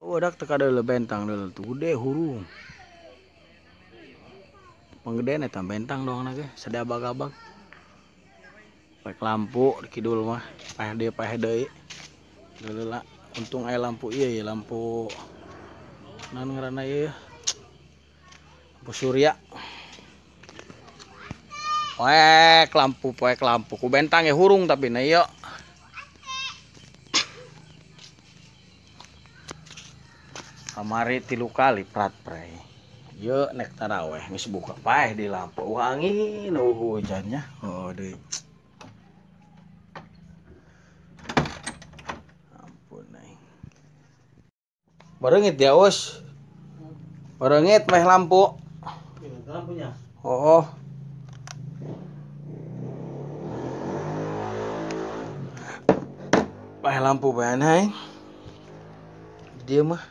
Udah teka deuleu bentang deuleu tuh gede hurung. Panggedean eta bentang doang ge sada abag-abag. Paek lampu di kidul mah, paeh deui paeh deui. Deuleu lah, untung aya lampu ieu ya, lampu naon ngaranna ieu ya? Lampu surya. Poek lampu ku bentang ya hurung tapi na ieu. Kamari 3 kali prat pray. Ye nek taraweh geus buka paeh di lampu. Wah angin hujannya. Oh deui. Ampun aing. Bareungit ya us. Bareungit meh lampu. Lampunya. Oh. Paeh lampu bae aing. Dia mah.